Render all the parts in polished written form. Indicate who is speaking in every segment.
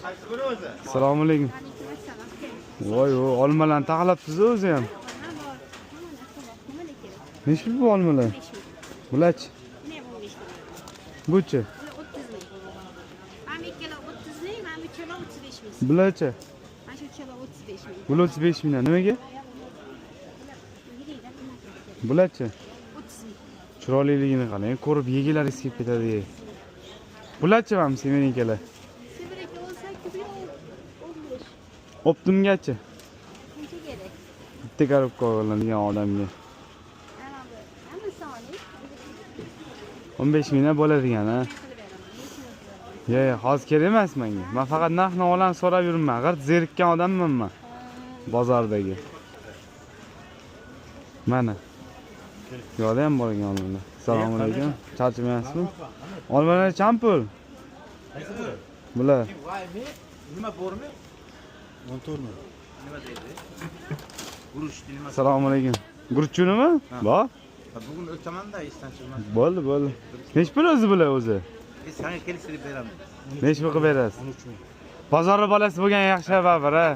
Speaker 1: Assalomu alaykum. Voy, olmalarni taxlabsiz o'zi ham. Nechi pul bu olmalar? Bularchi? Buchi?
Speaker 2: 30 ming. Mana ikkala 30 ming, mana uchala 35 ming.
Speaker 1: Bularchi?
Speaker 2: Mana shu uchala 35 ming.
Speaker 1: Bular 35 mingdan. Nimaga? Bularchi?
Speaker 2: 30 ming.
Speaker 1: Chiroyliligini qarang, ko'rib yegilaringiz kelib ketadi. Bularchi ham semenikalar?
Speaker 2: Semenika 18 ming, 15.
Speaker 1: Optimgachi?
Speaker 2: Qancha kerak?
Speaker 1: Bitta korobka oladigan odamga.
Speaker 2: Ana bu. Hamma sonlik.
Speaker 1: 15 mingdan bo'ladigan, ha? Yo'q, hozir kerak emas menga. Men faqat narx-navolarni so'rab yuribman. G'irt zerikkan odamman men. Bozordagi. Mana. Bu yoqda ham bor ekan olmalar. Assalomu alaykum. Charchamayapsizmi? Olmalar necha pul? Bular.
Speaker 3: Nima bormi? 14 ming. Nima deydi? Guruch nima?
Speaker 1: Assalomu alaykum. Guruchunimi? Bor.
Speaker 3: Bugun o'taman-da, esdan chiqmas.
Speaker 1: Bo'ldi, bo'ldi. Necha pul o'zi bular o'zi?
Speaker 3: Biz senga kelishtirib beramiz.
Speaker 1: Necha pul qilib berasiz?
Speaker 3: 13 ming.
Speaker 1: Bozorni bolasi bo'lgan yaxshi baribir, ha.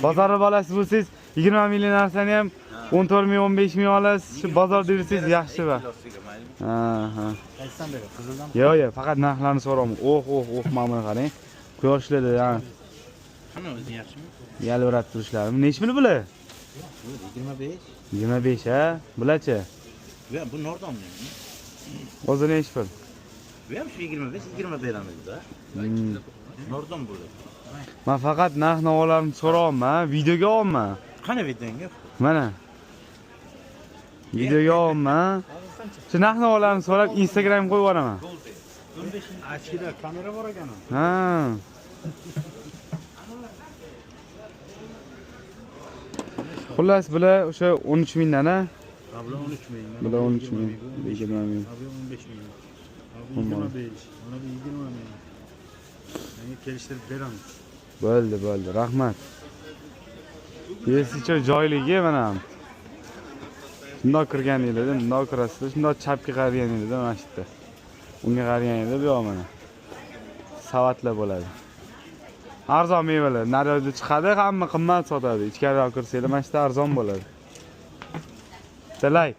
Speaker 1: Bozorni bolasi bo'lsangiz 20 minglik narsani ham 14 ming, 15 ming olasiz. Shu bozorda yursangiz yaxshi va. Ha, ha.
Speaker 3: Qaysidan beradi? Qizildan.
Speaker 1: Yo'q, yo'q, faqat narxlarni so'rayman. Oh, oh, oh, mana buni qarang. Quyoshlarda, ha.
Speaker 3: Qani o'zi yaxshimi?
Speaker 1: Yalvirab turishlari. Necha pul bular?
Speaker 3: 25.
Speaker 1: 25, ha? Bularchi?
Speaker 3: Bu ham bu nordonmi?
Speaker 1: O'zi necha pul?
Speaker 3: Bu ham shu 25, 20 beramiz-da. Nordon bo'ladi.
Speaker 1: Men faqat narx-navolarni so'rayapman, videoga olma.
Speaker 3: Qani videonga?
Speaker 1: Mana. Videoga olma. Shu narx-navolarni so'rab Instagramga qo'yib yuboraman.
Speaker 4: Achkida kamera bor ekan.
Speaker 1: Ha. Xullas, bular o'sha 13 mingdan, ha?
Speaker 4: Bular 13 ming.
Speaker 1: Bular 13 ming, 20 ming.
Speaker 4: Bu 15 ming. Bu 25, mana bu 20 ming. Menga kelishtirib beramiz.
Speaker 1: Bo'ldi, bo'ldi. Rahmat. Yesicha joyligi mana. Shundoq kirganingizda, bundoq kirasizlar, shundoq chapga qaraganingizda mana shu yerda. Unga qaraganingizda bu yoq mana. Savatlar bo'ladi. Arzon mevalar naryoqda chiqadi, hamma qimmat sotadi. Ichkariroq kirsanglar mana shu yerda arzon bo'ladi. Bitta like.